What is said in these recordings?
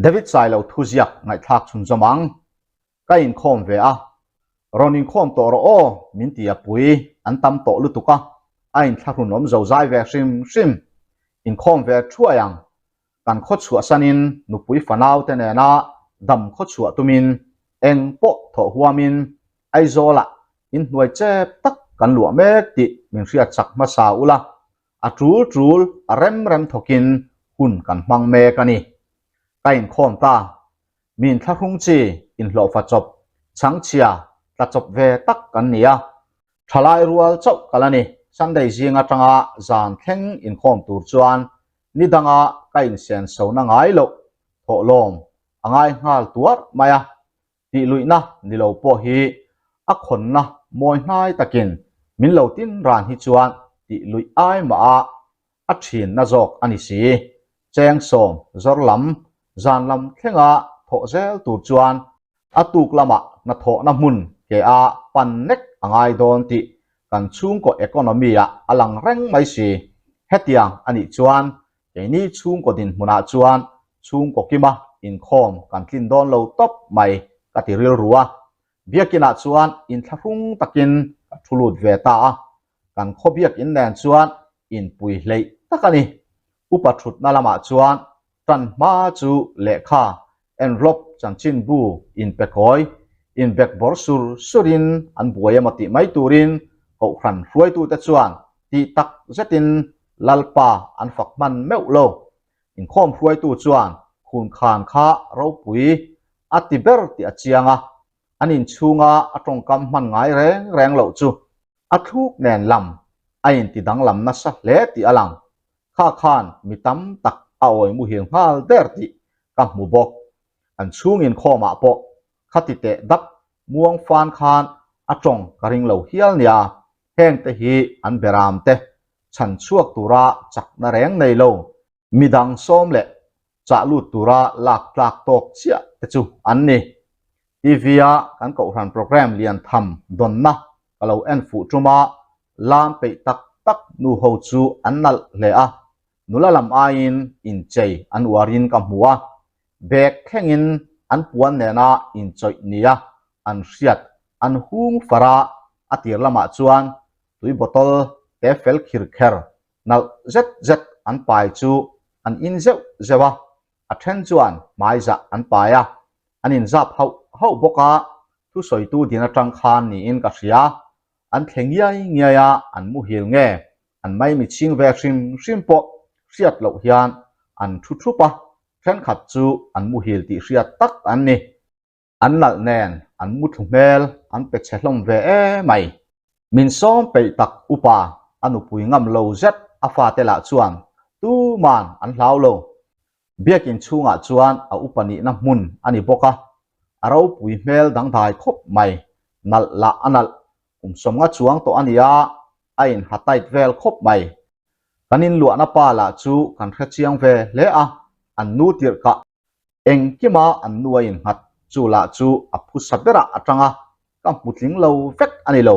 David Sailo thuziak ngaihthlak chhunzawm ang. Ka inkhawm ve a, rawn inkhawm tawh rawh aw min ti a pui an tam tawh lutuk a, a inthlahrun awm zo zai ve hrim hrim. Inkhawm ve thuai ang. Kan khaw chhuahsanin nupui fanau te nena dam khaw chhuah tumin eng pawh thawh huamin Aizawlah inhnuai chep tak kan luah mek tih min hriat chak hmasa ula, a tul tul a rem rem thawkin hun kan hmang mek a ni. Ka inkhawm ta, min thlahrung chi inhlawhfa chawp, chhangchhia tla chawp ve tak kan ni a, thalai rual chauh ka la ni. Sunday zing atanga zan thleng inkhawm tur chuan ni danga ka insenso-na ngai loh thawhlawm a ngai nghal tuarh mai a, tih luihna ni lo pawh hi a khawnna mawi hnai takin min lo tin ran hi chuan tih luih ai mah a a thinna zawk a ni si. Cheng sawm zawr lam zan lam thlenga thawh zel tur chuan a tuk lamah hnathawhna hmun ke a pan nek a ngai dawn tih kan chhungkaw economy ah a lang reng mai si. Hetiang a nih chuan Keini chhungkaw dinhmunah chuan chhungkaw kima inkhawm kan tlin dawn lo tawp mai ka ti rilru a, biakinah chuan inthlahrung takin ka thu lut ve ta a, kan khaw biakin nen chuan inpui hleih tak a ni. Upa thutna lamah chuan tan hma chu lehkha, envelope, chanchinbu inpekawi, inbekbawr sur surin an buai emaw tih mai turin kohhran hruaitute chuan tih tak zetin Lalpa an fak hman meuh lo. Inkhawm hruaitu chuan khunkhan kha ropui a ti ber tih a chiang a, an inchhunga a tawngkam hman ngai reng reng loh chu a thluk nen lam a inti danglam nasa hle tih a lang. Kha khan mi tam tak a awi muhil nghal der tih ka hmu bawk. An chhung inkhawmah pawh khati teh dap muang fan khan a tawng ka ring lo hial nia. Hengte hi an beram te chhan chhuak tura chakna reng nei lo, midang sawm leh chah lut tura lak tlak tawk chiah te chu an ni. TV-a kan kohhran program lian tham dawnna ka lo en fuh tum a, lam peih tak tak nu ho chu an nalh hle a, nula lam aiin inchei an uarin ka hmu a, bag thlengin an puan nena inchawih nia an hriat an hung far a, a tir lamah chuan tui bottle te fel khir kher nalh zet zet an pai chu an in zeuh zeuh a, a then chuan hmaizah an pai a, an inzap hauh hauh bawk a, thusawitu din atang khan niin ka hria, an thle ngiai ngiai a, an muhil nge an maimi chhing ve hrim hrim pawh hriat loh hian an thu thup a, thenkhat chu an muhil tih hriat tak an ni. An nalh nen an muthlu hmel an pe chhe hlawm ve e mai. Min sawm peih tak upa a nupui ngam lo zet a fate lah chuan tuman an hlau lo. Biakin chhungah chuan a upa nihna hmun a ni bawk a, a ropui hmel dangdai khawp mai, nalh lah a nalh kum sawmnga chuang tawh a nia, a inha tight vel khawp mai. Kan inluahna pa lah chu kan hrechiang ve hle a, an nu tirh kah Engkima an nu a innghat chu lah chu a phusa berah a tang a, ka hmu tling lo vek a ni lo.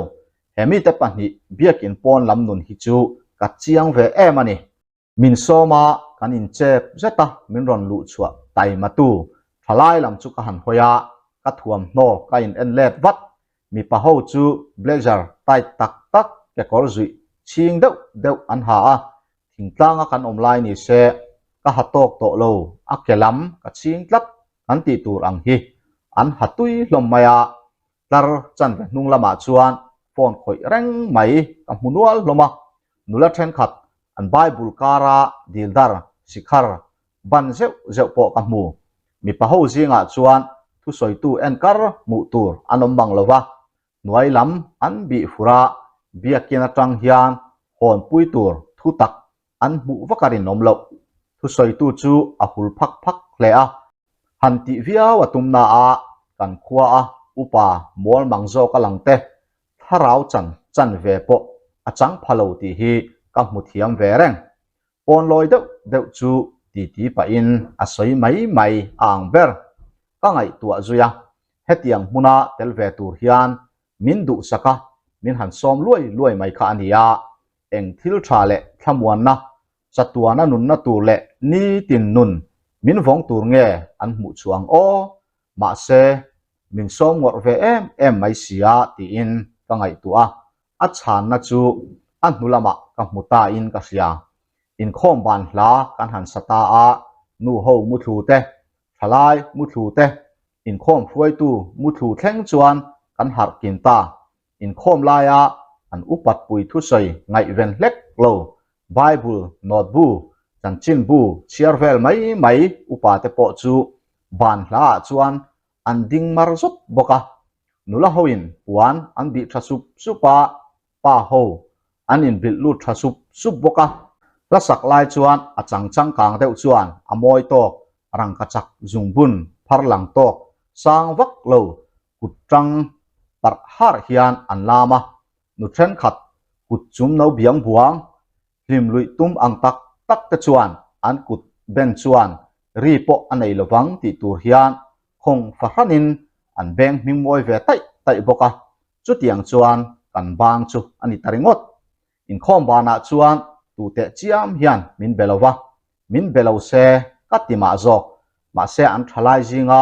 He mite pahnih biakin pawn lam nun hi chu ka chiang ve em a ni. Min sawm a, kan inchep zet a, min rawn luh chhuah taima tu thalai lam chu ka han hawi a, ka thuamhnaw ka in en let vat. Mipa ho chu blazer tight tak tak kekawr zuih chhing deuh deuh an ha a, Thingtlanga kan awm lai ni se, ka ha tawk tawh lo, a ke lam ka chhing tlat kan tih tur ang hi an ha tui hlawm mai a, tlar chanve hnung lamah chuan phone khawih reng mai ka hmu nual hlawm a, nula thenkhat an Bible kara dildar, sikhar, ban zeuh zeuh pawh ka hmu. Mipa ho zingah chuan thusawitu enkar hmuh tur an awm bang lo va, hnuai lam an bih fur a, biakin atang hian hawnpui tur thu tak an hmuh vak a rinawm loh. Thusawitu chu a hul phak phak hle a, han tih viau a tum na a, kan khua a upa mual mang zawk a lang te, thlarau chan chan ve pawh a chang pha lo tih hi ka hmu thiam ve reng. Pawn lawi deuh deuh chu titi pahin a sawi mai mai a ang ber. Ka ngaihtuah zui a, hetiang hmuna tel ve tur hian min duhsak a, min han sawm luai luai mai kha a ni a, eng thil tha leh thlamuanna, chatuana nunna tur leh nitin nun. Min vawng tur nge an hmuh chhuah ang aw? Mahse, min sawm ngawrh ve em em mai sia tiin ka ngaihtuah a, a chhanna chu a hnu lamah ka hmu ta in ka hria. Inkhawm ban hla kan han sa ta a, nu ho muthlu te, thalai muthlu te, inkhawm hruaitu muthlu thleng chuan kan harh kin ta. Inkhawm laia an upat pui thusawi ngaihven hlek lo, Bible note bu, chanchin bu chhiar vel mai mai upa te pawh chu ban hlaah chuan an ding mar zawt bawk a. Nula hoin puan an bih tha sup sup a, pa ho an inbilh lut tha sup sup bawk a. Hla sak lai chuan a chang changkang deuh chuan a mawi tawk, rangkachak zungbun phar lang tawk, sang vak lo kut tang parh harh hian an lam a, nu thenkhat kut chum no biang buang, hlim luih tum ang tak tak te chuan an kut ben chuan ri pawh a nei lovang tih tur hian khawng fahranin an beng hming mawi ve taih taih bawk a, chutiang chuan kan bang chu a ni ta ringawt. Inkhawm banah chuan tuteh chiam hian min be lo va, min be lo se ka ti mah zawk, mahse an thalai zinga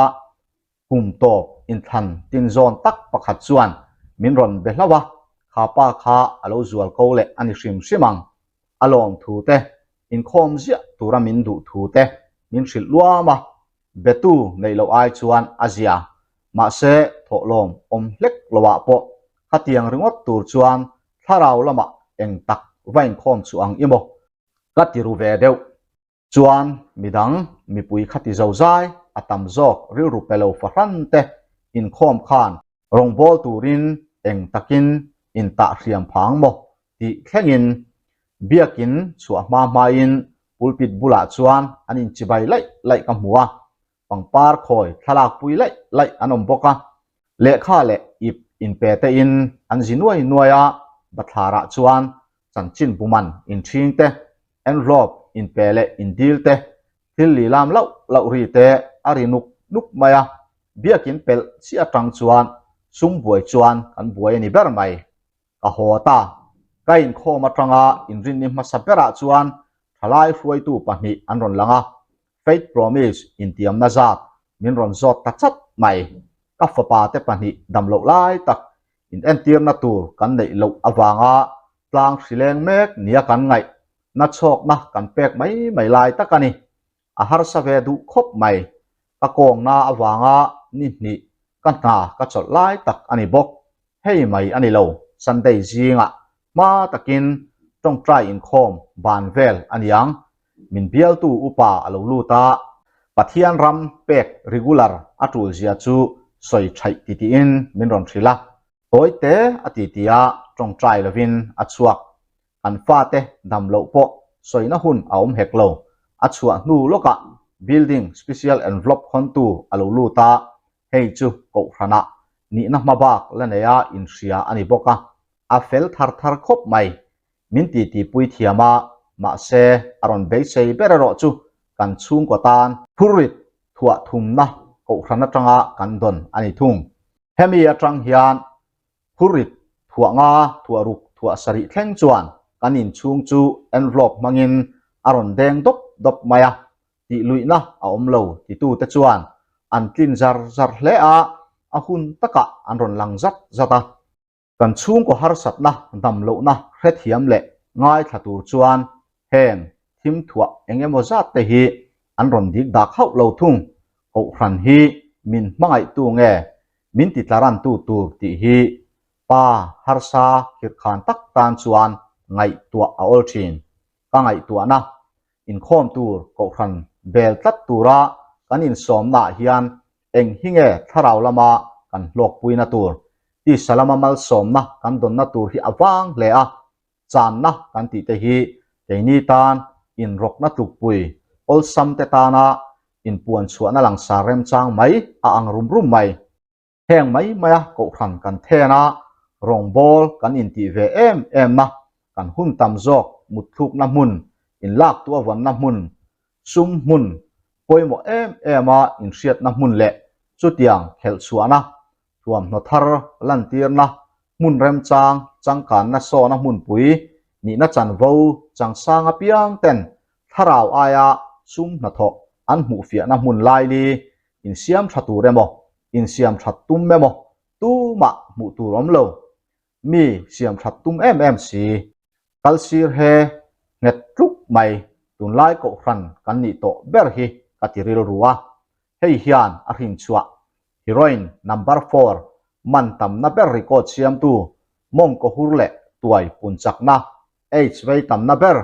Kum tawp inthlan tin zawn tak pakhat chuan min rawn be hlauh a, kha pa kha a lo zual ko leh a ni hrim hrim ang. A lawm thu te, inkhawm ziah tura min duh thu te min hrilh luam a, betu neih loh ai chuan a zia. Mahse, thawhlawm awm hlek loah pawh khatiang ringawt tur chuan thlarau lamah eng tak va inkhawm chuh ang i maw? Ka ti ru ve deuh. Chuan midang mipui kha ti zozai a tam zawk rilru pe lo fahran te inkhawm khan rawngbâwl turin eng takin intah hriam phang maw tih thlengin biakin chhuah hma hmain pulpit bulah chuan an inchibai laih laih ka hmu a, pangpar khawi thlalak pui laih laih an awm bawk a, lehkha leh ip inpe tein an zi nuai nuai a, bathlarah chuan chanchin buman inṭhing te, envelope inpe leh indil te, thil lilam lauh lauh ri te a ri nuk nuk mai a, biakin pelh chiah atang chuan sum buai chuan kan buai a ni ber mai. Ka haw ta. Ka inkhawm atanga inrinni hmasa berah chuan thalai hruaitu pahnih an rawn lang a, Faith Promise intiamna zat min rawn zawt ta chat mai. Ka fapa te pahnih dam loh lai tak inentirna tur kan neih loh avanga tlang hrileng mek nia kan ngaih na chhawkna kan pek mai mai lai tak a ni. A harsa ve duh khawp mai. Ka kawngna avanga ni hnih ka hna ka chawlh lai tak a ni bawk. Hei mai a ni lo, Sunday zingah hma takin tawngtai inkhawm ban vel a niang. Min bialtu upa a lo lut a, Pathian ram pek regular a tul zia chu sawi thaih ti tiin min rawn hrilh a. Tawi te a ti ti a, tawngtai lovin a chhuak. Kan fate dam loh pawh sawina hun a awm hek lo. A chhuah hnu lawkah building special envelope hawntu a lo lut a, hei chu kohhranah nihna hma bak la neia inhria a ni bawk a, a fel thar thar khawp mai. Min titipui thiam a, mahse a rawn beisei ber erawh chu kan chhungkaw tan phurrit thuah thumna kohhran atanga kan dawn a ni thung. Hemi atang hian phurrit thuah nga, thuah ruk, thuah sarih thleng chuan kan inchhung chu envelope hmangin a rawn deng dawp dawp mai a, tih luihna a awm lo titute chuan an tlin zar zar hle a, a hun takah an rawn lang zat zat a. Kan chhungkaw harsatna dam lohna hrethiam leh ngaithla tur chuan heng thim thuah eng emaw zat te hi an rawn dik dak hauh lo thung. Kohhran hi min hmangaihtu nge min titlarantu tur tih hi pa harsa khirhkhan tak tan chuan ngaihtuah a awl thin. Ka ngaihtuahna inkhawm tur kohhran bel tlat tura kan insawmnaah hian Eng hi nge thlarau lama kan hlawkpuina tur? Tisa lama malsawmna kan dawnna tur hi a vang hle a, channa kan tih te hi keini tan inrawkna tlukpui awlsam te tana inpuan chhuahna langsar remchang mai a ang rum rum mai. Heng mai maia kohhran kan then a, rawngbâwl kan intih ve em em na, kan hun tam zawk mutthlukna hmun, inlaktu a vawnna hmun, sum hmun pawimawh em em a inhriatna hmun leh chutiang khelh chhuahna, thuamhnaw thar lantirna, hmun remchang, changkanna sawna hmunpui nihna chanvo changsang apiang ten thlarau aia sum hnathawh an hmuhfiahna hmun laili insiam tha tur emaw, insiam that tum emaw tumah hmuh tur awm lo. Mi siam that tum em em si. Kal sir he nghet tluk mai tunlai kohhran kan nih tawh ber hi ka ti rilru a. Hei hian a hrinchhuah heroine number four man tamna ber record siamtu mawngkaw hur leh tuai pun chakna, AIDS vei tamna ber,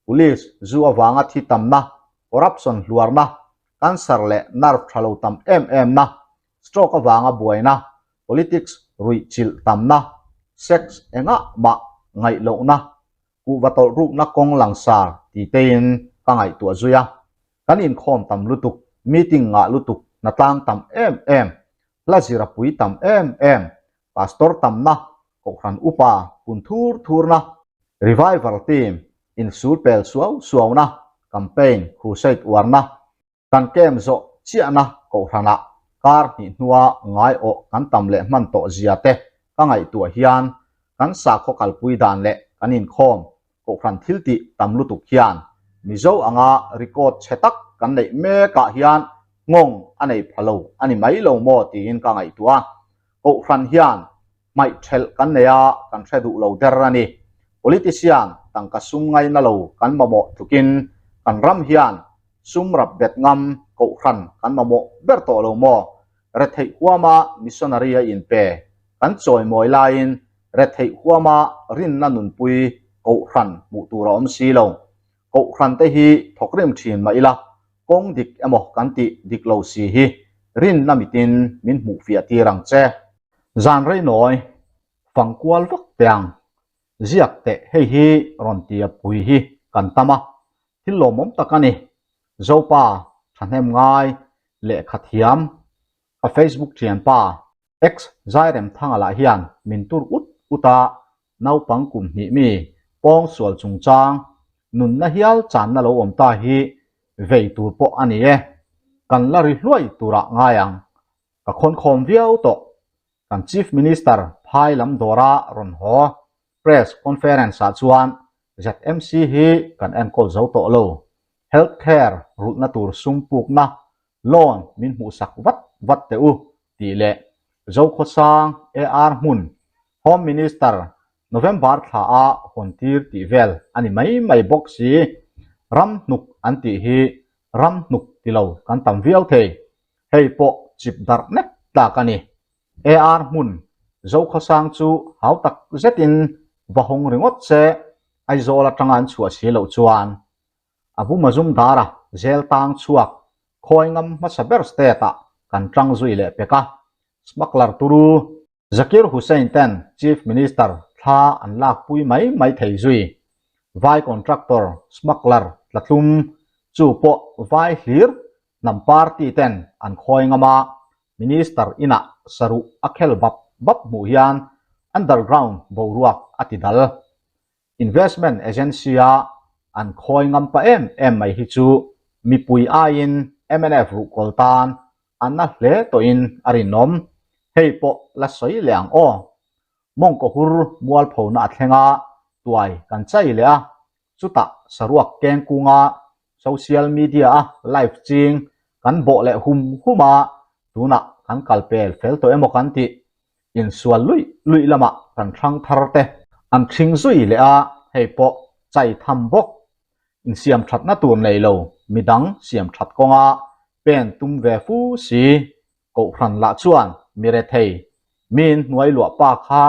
police zu avanga thi tamna, corruption hluarna, cancer leh nerve tha lo tam em emna, stroke avanga buaina, politics ruih chilh tamna, sex engah mah ngaih lohna, kuhva tawlh rukna kawng langsar ti tein ka ngaihtuah zui a. Kan inkhawm tam lutuk, meeting ngah lutuk, hnatlang tam em em, hla zira pui tam em em, pastor tamna, kohhran upa pun thur thurna, revival team insul pel suau suauna, campaign crusade uarna, Kan kem zawh chiahna kohhranah kar hnih hnua ngaiawh kan tam leh hman tawh zia te ka ngaihtuah hian kan sakhaw kalpui dan leh kan inkhawm kohhran thil tih tam lutuk hian Mizo anga record chhe tak kan neih mekah hian nghawng a nei pha lo a ni mai lo maw tiin ka ngaihtuah a. Kohhran hian hmaih thelh kan nei a kan hre duh lo der a ni. Politician tangka sum ngaina lo kan mamawh tlukin kan ram hian sum rap bet ngam kohhran kan mamawh ber tawh lo maw? Retheih huama missionary a inpe kan chawimawi laiin retheih huama rinna nunpui kohhran hmuh tur a awm si lo. Kohhran te hi thawkrim thin mah ila kawng dik emaw kan tih dik lo si hi rinna mitin min hmuh fiah tir ang che. Zan rei nawi fang kual vak teh ang. Ziak teh hei hi rawn tia pui hi kan tam a, thil lawmawm tak a ni. Zopa thahnem ngai lehkha thiam ka Facebook thianpa Ex Zairemthanga lah hian min tur ut ut a, naupang kum hnih mi pawngsual chungchang nunna hial channa lo awm ta hi vei tur pawh a ni e. Kan la ri hluai turah ngai ang. Ka khawnkhawm viau tawh. Kan Chief Minister phai lam dawra rawn haw Press Conference ah chuan ZMC hi kan enkawl zo tawh lo. Health Care rulhna tur sum pukna loan min hmuhsak vat vat teh u tih leh Zokhawsang AR hmun Home Minister November thla a hawn tir tih vel a ni mai mai bawk si. Ram hnuk an tih hi ram hnuk ti lo kan tam viau thei. Hei pawh chip darh nek tlak a ni. AR hmun Zokhawsang chu hau tak zetin va hawng ringawt se Aizawl atanga an chhuah si loh chuan Abu Mazumdar-a zel tang chhuak khawi ngam hmasa ber state-ah kan tang zui leh pek a, smuggler turu Zakir Hussain ten Chief Minister thla an lakpui mai mai thei zui. Vai contractor smuggler tlatlum chu pawh vai hlir hnam party ten an khawi ngam a, Minister inah saruh a khel bap bap hmuh hian underground boruak a ti dal. Investment agency-a an khawi ngam pa em em mai hi chu mipui aiin mnf ruhkawl tan a na hle tawhin a rinawm. Hei pawh la sawi leh ang aw. Mawngkaw hur mualphona a thleng a, tuai kan chai leh a, chutah saruak keng kunga social media-a live ching kan bawh leh hum hum a, tunah kan kal pel fel tawh emaw kan tih insual luih luih lamah kan hrang thar te an thing zui leh a, hei pawh chai tham bawk. Insiam thatna tur nei lo midang siam that kawnga pen tum ve fu si Kohhran lah chuan mi rethei, miin hnuai luah pa kha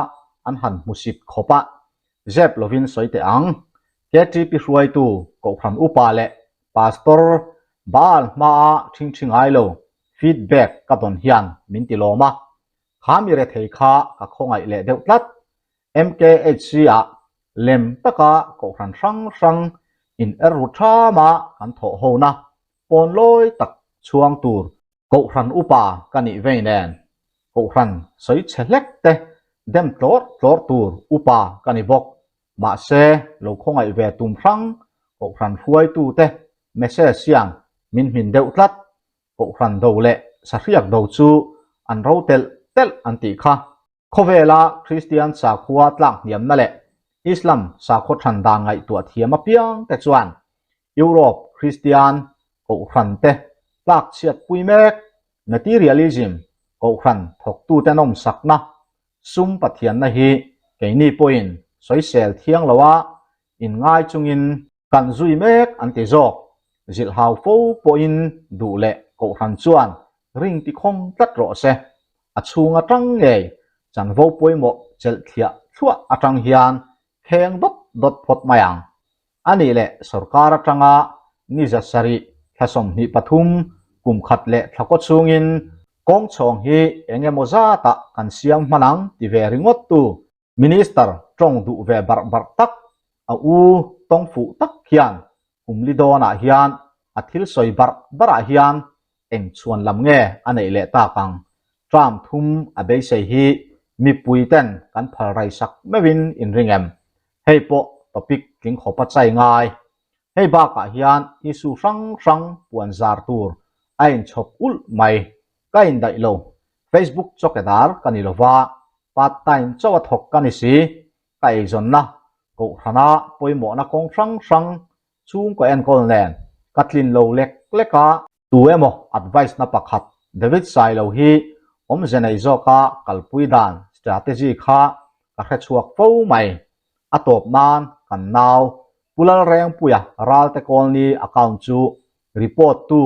an han hmusit khawp a, zep lovin sawi teh ang. KTP hruaitu Kohhran upa leh Pastor Baal hmaa ṭhingṭhi ngai lo feedback ka dawn hian min ti lawm a, kha mi rethei kha ka khawngaih leh deuh tlat. MKHC-ah lem taka Kohhran hrang hrang in er ru ṭhama kan thawh hona pawn lawi tak chhuang tur Kohhran upa ka nih vei nen Kohhran sawi chhe hlek te dem tlawr tlawr tur upa ka ni bawk. Mahse, lo khawngaih ve tum hrang Kohhran hruaitu te message hian min hmin deuh tlat. Kohhran do leh sahriak do chu an ro telh telh an tih kha. Khawvela Kristian sakhua tlak hniamna leh Islam sakhaw than dan ngaihtuah thiam apiang te chuan Europe Kristian Kohhran te. Tlakchhiat pui mek, Materialism, Kohhran thawktute nawmsakna, sum pathianna hi keini pawhin sawisel thiang loa inngai chungin kan zui mek an ti zawk. Zilhhau fo pawhin duh leh Kohhran chuan ring ti khawng tlat rawh se. A chhung atang ngei chanvo pawimawh chelh thliah thluah atang hian kheng dawt dawt phawt mai ang. A nih leh sorkar atanga ni 700 thla 23 kum khat leh thla kaw chhungin kawng chhawng hi eng emaw zatah kan siam hman ang ti ve ringawt tu Minister tawng duh ve barh barh tak a u tawng fuh tak hian kum li dawnah hian a thil sawi barh barhah hian eng chhuan lam nge a neih leh tak ang? Term thum a beisei hi mipui ten kan phal rai sak meuhin inring em? Hei pawh topic tling khawp a chai ngai. Hei bakah hian issue hrang hrang puan zar tur a inchhawp ulh mai. Ka indaih lo. Facebook chawkedar ka ni lova, part time chauh a thawk ka ni si. Ka eizawnna, kohhrana pawimawhna kawng hrang hrang chhungkaw enkawl nen ka tlin lo lek lek a. Tu emaw advice na pakhat David Sailo hi awmze nei zawka kalpui dan strategy kha ka hre chhuak fo mai. A tawp nan kan nau Pu Lalrengpuia Ralte Colony account chu report tu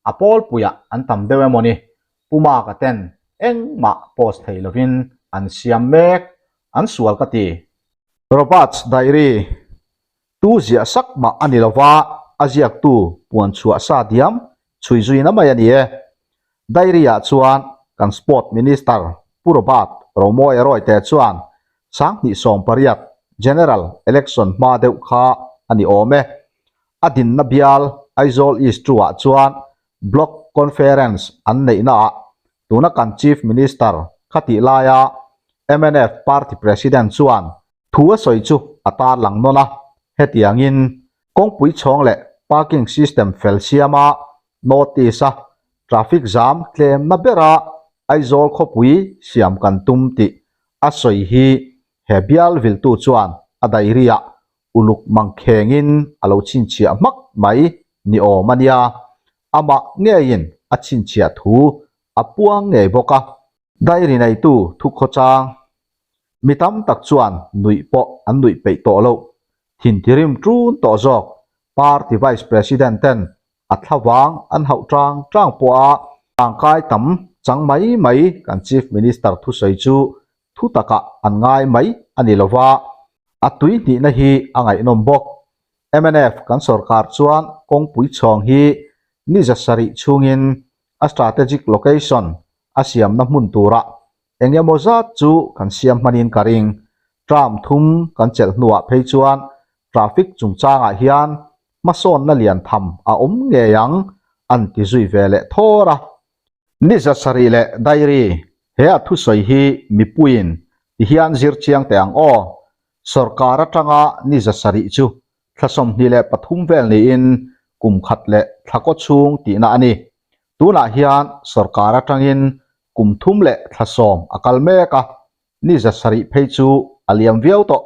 a pawlpuiah an tam deuh emaw ni Pu Maka ten engmah post thei lovin an siam mek an sual ka ti. Roberts Diary Tu ziah sak mah a ni lova, a ziaktu puan chhuah sa diam chhui zuina mai a ni e. Diary-ah chuan kan Sport Minister Pu Robert Romawia Rawite chuan 2018 General Election hma deuh kha a ni awm e. A dinna bial Aizawl East two-ah chuan Block Conference an neihnaah tuna kan Chief Minister khatih laia mnf Party President chuan Thu a sawi chu a tarlang nawn a, hetiangin kawngpui chhawng leh parking system fel siama notice a traffic jam tlemna bera Aizawl khawpui siam kan tum tih a sawi hi he bial viltu chuan a diary-ah uluk mangkhengin a lo chhinchhiah hmak mai ni awm a nia, amah ngeiin a chhinchhiah thu a puang ngei bawk a. Diary neitu thukhawchang Mi tam tak chuan nuih pawh an nuih peih tawh loh. Thintirim ṭun tawh zawk Party Vice President ten a thlavang an hauh ṭang ṭang pawh a tangkai tam chang mai mai kan Chief Minister thusawi chu thu takah an ngai mai a ni lova, a tui hnihna hi a ngaihnawm bawk. Mnf kan sorkar chuan kawngpui chhawng hi ni 700 chhungin a strategic location a siamna hmun turah Eng emaw zat chu kan siam hmanin ka ring. Tram thum kan chelh hnuah phei chuan traffic chungchangah hian hmasawnna lian tham a awm ngei ang an ti zui ve leh thawr a. Ni 7 leh diary, he a thusawi hi mipuiin ti hian zir chiang teh ang aw. Sorkar atanga ni 700 chu thla 23 vel niin kum khat leh thla kaw chhung tihna a ni. Tunah hian sorkar atangin kum thum leh thla sawm a kal mek a, ni 700 phei chu a liam viau tawh.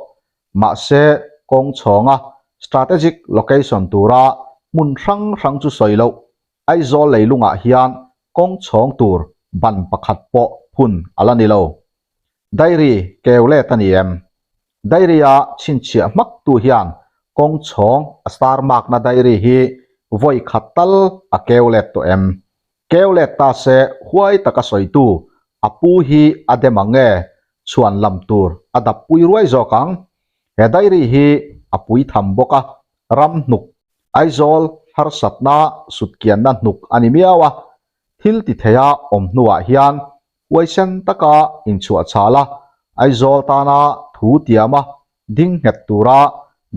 Mahse, kawng chhawnga strategic location tura hmun hrang hrang chu sawi loh, Aizawl leilungah hian kawng chhawng tur ban pakhat pawh phun a la ni lo. Diary keu let a ni em? Diary-a chhinchhiah hmaktu hian kawng chhawng a star mark-na diary hi vawi khat tal a keu let tawh em? Keu let ta se huai taka sawitu a pu hi a dem ang nge chhuan lam tur a dap pui ruai zawk ang. He diary hi a pui tham bawk a, ram hnuk, Aizawl harsatna sutkianna hnuk a ni miau a, thil ti theia awm hnuah hian huaisen taka inchhuah chhal a, Aizawl tana thu tiama ding nghet tura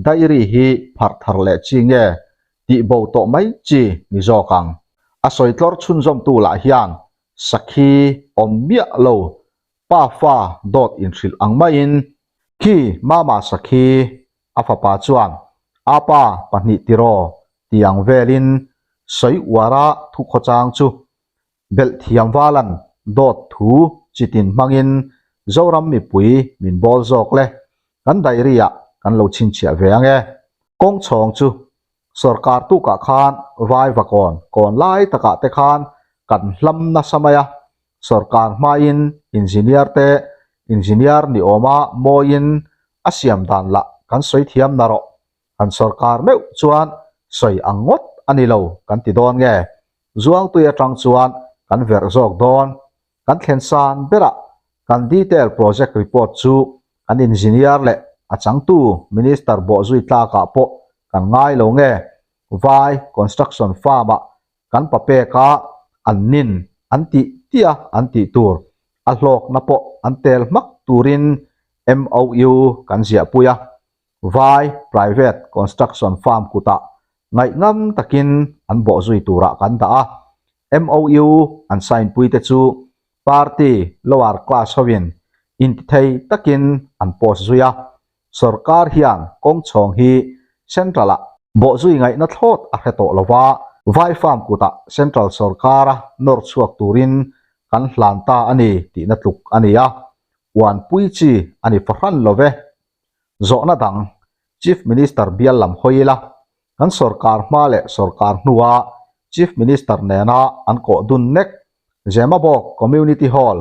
diary hi pharh thar leh chi nge tih bo tawh mai chi ni zawk ang. A sawi tlawr chhunzawmtu lah hian sakhi awm miah lo pa fa dawt inhrilh ang maiin khi mama sakhi a fapa chuan a pa pahnih tiraw ti ang velin sawi uara thukhawchang chu Belh thiam valan dawt thu chitin hmangin Zoram mipui min bawl zawk le, kan diary ah kan lo chhinchhiah ve ang e. Kawng chhawng chu. Sorkar tukah khan vai vakawn kawn lai takah te khan kan hlam nasa mai a, sorkar hmain engineer te engineer ni awma mawiin a siam dan lah kan sawi thiam na rawh. Han sorkar meuh chuan sawi ang ngawt a ni lo kan ti dawn nge? Zuangtui atang chuan kan verh zawk dawn. Kan thlen san berah kan detail project report chu kan engineer leh a changtu minister bawhzui tlakah pawh kan ngai lo nge? Vai construction firm-ah kan pa peka an nin an tih tih a an tih tur a hlawkna pawh an tel hmak turin MOU kan ziahpui a. Vai private construction firm kutah ngaihnam takin an bawhzui turah kan dah a. MOU an sign pui te chu party lower class hovin intithei takin an post zui a. Sorkar hian kawngchhawng hi Central-ah bawhzui ngaihna thlawt a hre tawh lo va, Vai farm kutah Central sorkara nawr chhuak turin kan hlan ta a ni tihna tluk a ni a, uanpui chi a ni fahran lo ve. Zawhna dang, Chief Minister bial lam hawi ila, kan sorkar hma leh sorkar hnua Chief Minister nena an kawh dun nek Zemabawk Community Hall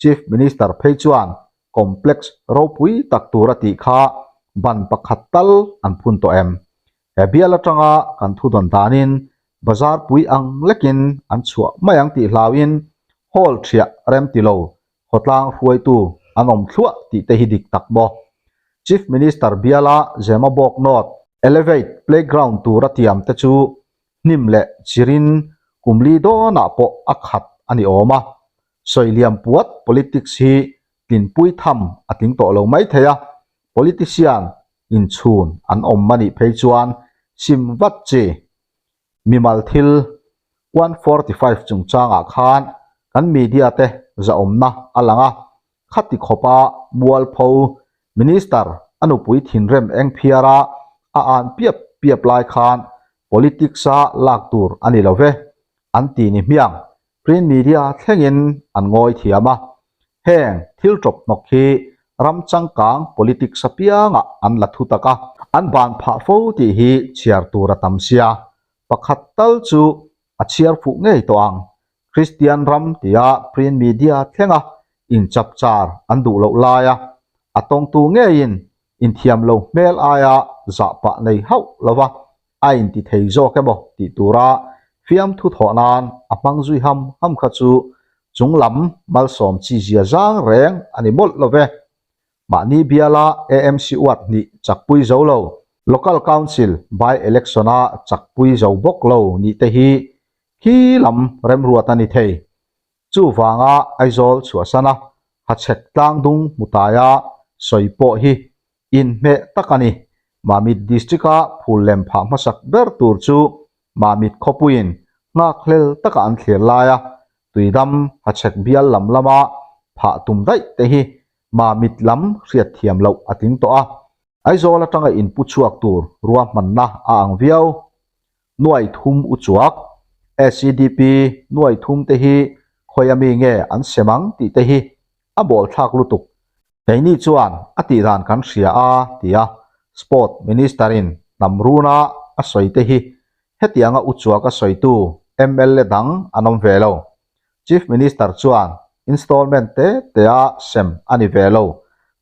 Chief Minister phei chuan complex ropui tak tur a tih kha ban pakhat tal an phun tawh em? He bial atanga kan thudawn danin bazar pui ang lekin an chhuah mai ang tih hlauin hall thiah rem ti lo khawtlang hruaitu an awm thluah tih te hi dik tak maw? Chief Minister biala Zemabawk North Elevate Playground tur a tiam te chu hnim leh chirin kumli dawnah pawh a khat a ni awm a. Sawi liam puat politics hi tlinpui tham a tling tawh lo mai thei a, politician inchhun an awm a nih phei chuan sim vat chi. Mimal thil 145 chungchangah khan kan media te zahawmna a lang a, khati khawpa mualpho minister a nupui thinrem eng phiara a an piap piap lai khan politics-a lak tur a ni lo ve an ti ni hmiang Print media thlengin an ngawi thiam a, heng thil tawp hnawk hi ram changkang politics apiangah an la thu tak a, an ban phah fo tih hi chhiar tur a tam sia, pakhat tal chu a chhiar fuh ngei tawh ang. Kristian ram tia print media thlenga inchapchar an duh loh laia a tawngtu ngeiin inthiam lo hmel aia zahpah nei hauh lova a inti thei zawk emaw tih tura fiamthu thawh nan a hmang zui ham ham kha chu chunglam malsawm chi zia zang reng a ni mawlh lo ve. Mahni biala AMC uat hnih chakpui zo lo, Local Council by Election-a chakpui zo bawk lo nih te hi khi lam remruat a ni thei. Chuvanga Aizawl chhuahsana hachhek tlangdung hmu taia sawi pawh hi inhmeh tak a ni. Mamit District-a phul lem phah hmasak ber tur chu Mamit khawpuiin nghakhlel taka an thlir laia Tuidam hachhek bial lam lama phah tum daih te hi Mamit lam hriatthiam loh a tling tawh a. Aizawl atanga inpu chhuak tur ruahmanna a ang viau. Nuai thum u chuak, SEDP nuai thum te hi khawi ami nge an sem ang tih te hi a bawl thlak lutuk. Keini chuan a tih dan kan hria a ti a, Sport Minister in hnam runa a sawi te hi hetianga u chuak a sawitu mla dang an awm ve lo. Chief Minister chuan installment te te a sem a ni ve lo,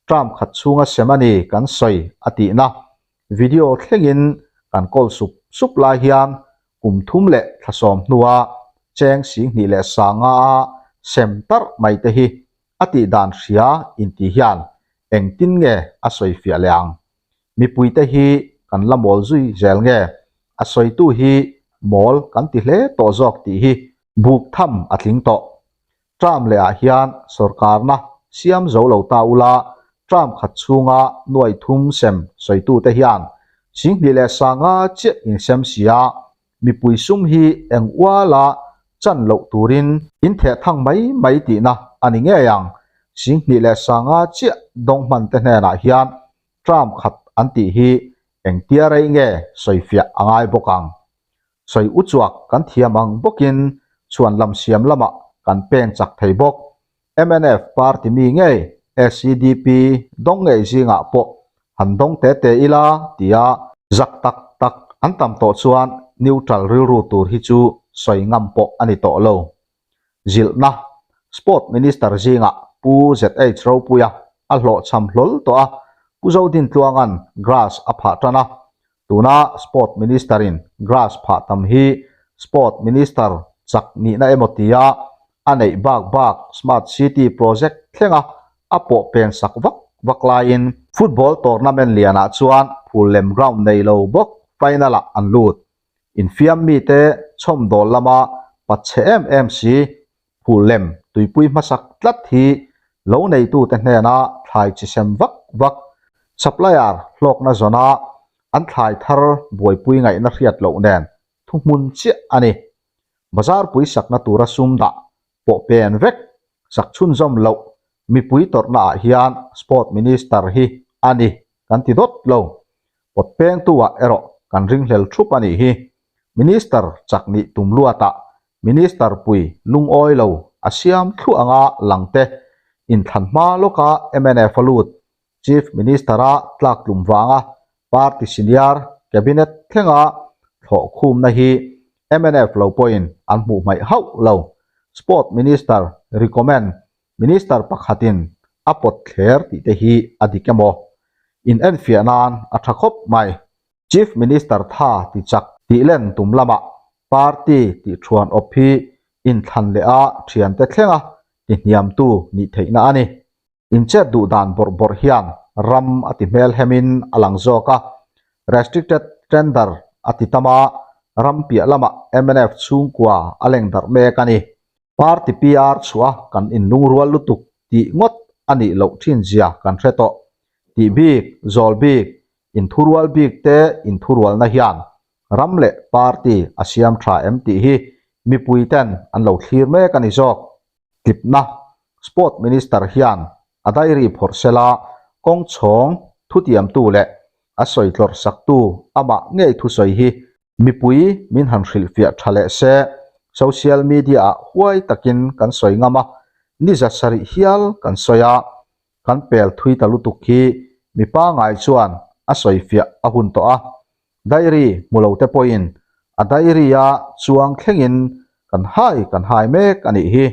term khat chhunga sem a ni kan sawi a tihna video thlengin kan kawl sup sup lai hian kum thum leh thla sawm hnua cheng singhnih leh sanga a sem tarh mai te hi a tih dan hria inti hian engtin nge a sawi fiah leh ang? Mipuite hi kan la mawl zui zel nge? A sawitu hi mawl kan ti hle tawh zawk tih hi buk tham a tling tawh. Term leh ah hian sorkarna siam zo lo ta ula, term khat chhunga nuai thum sem sawitute hian 20 leh sanga chiah insem sia, mipui sum hi eng uala chan loh turin in theh thang mai mai tihna a ni ngei ang. 20 leh sanga chiah dawng hman te hnenah hian term khat an tih hi engtia rei nge sawifiah a ngai bawk ang. Sawi u chuak kan thiam ang bawkin chhuan lam siam lamah kan peng chak thei bawk. Mnf party mi ngei SEDP dawng ngei zingah pawh han dawng te te ila tia zak tak tak. An tam tawh chuan neutral rilru tur hi chu sawi ngam pawh a ni tawh lo. Zilhna, Sport Minister zingah Pu ZH Ropuia a hlawhchham hlawl tawh a, Pu Zodintluanga'n grass a phah tan a. Tuna Sport Minister-in grass phah tam hi Sport Minister chak nihna emaw tia a neih bak bak Smart City project thlenga a pawh pen sak vak vak laiin football tournament lianah chuan phul lem ground nei lo bawk final-ah an lut. Infiam mite chhawmdawl lama patchhe em em si phul lem tuipui hmasak tlat hi lo neitute hnena thlai chi sem vak vak supplier hlawkna zawna an thlai thar buaipui ngaihna hriat loh nen thuhmun chiah a ni. Bazar pui sakna tura sum dah pawh pen vek sak chhunzawm loh mipui tawrhna ah hian Sport Minister hi a ni kan ti dawt lo. Pawt pengtu ah erawh kan ringhlel thup a nih hi. Minister chak nih tum luat ah Minister pui lungawi lo a siam thluah anga lang te inthlan hma lawka mnf a lut Chief Minister-a tlak tlum vanga Party Senior Cabinet thlenga thlawh khumna hi mnf lo pawhin an hmuh hmaih hauh lo. Sport Minister recommend Minister pakhatin a pawt thler tih te hi a dik emaw? In enfiah nan a tha khawp mai. Chief Minister tha ti chak tih len tum lamah Party tih thuan awp hi inthlan leh a thiante thlenga ti hniamtu nih theihna a ni. Inchet duh dan bawrh bawrh hian ram a ti hmel hemin a lang zawk a, restricted tender a ti tam a, ram piah lamah mnf chhungkua a leng darh mek a ni. Party PR chhuah kan inlungrual lutuk tih ngawt a nih loh thin zia kan hre tawh. Tih bik, zawl bik, inthurual bik te inthurualna hian ram leh party a siam tha em tih hi mipui ten an lo thlir mek a ni zawk. Tlipna, Sport Minister hian a diary phawrh sela kawng chhawng thutiamtu leh a sawi tlawrh saktu amah ngei thusawi hi mipui min han hrilhfiah tha leh se, social media ah huai takin kan sawi ngam a, ni za sarih hial kan sawi a, kan pel thui ta lutuk hi mi pangai chuan a sawifiah a hun tawh a, Diary hmu lo te pawhin a diary a chuang thlengin kan hai kan hai mek a nih hi.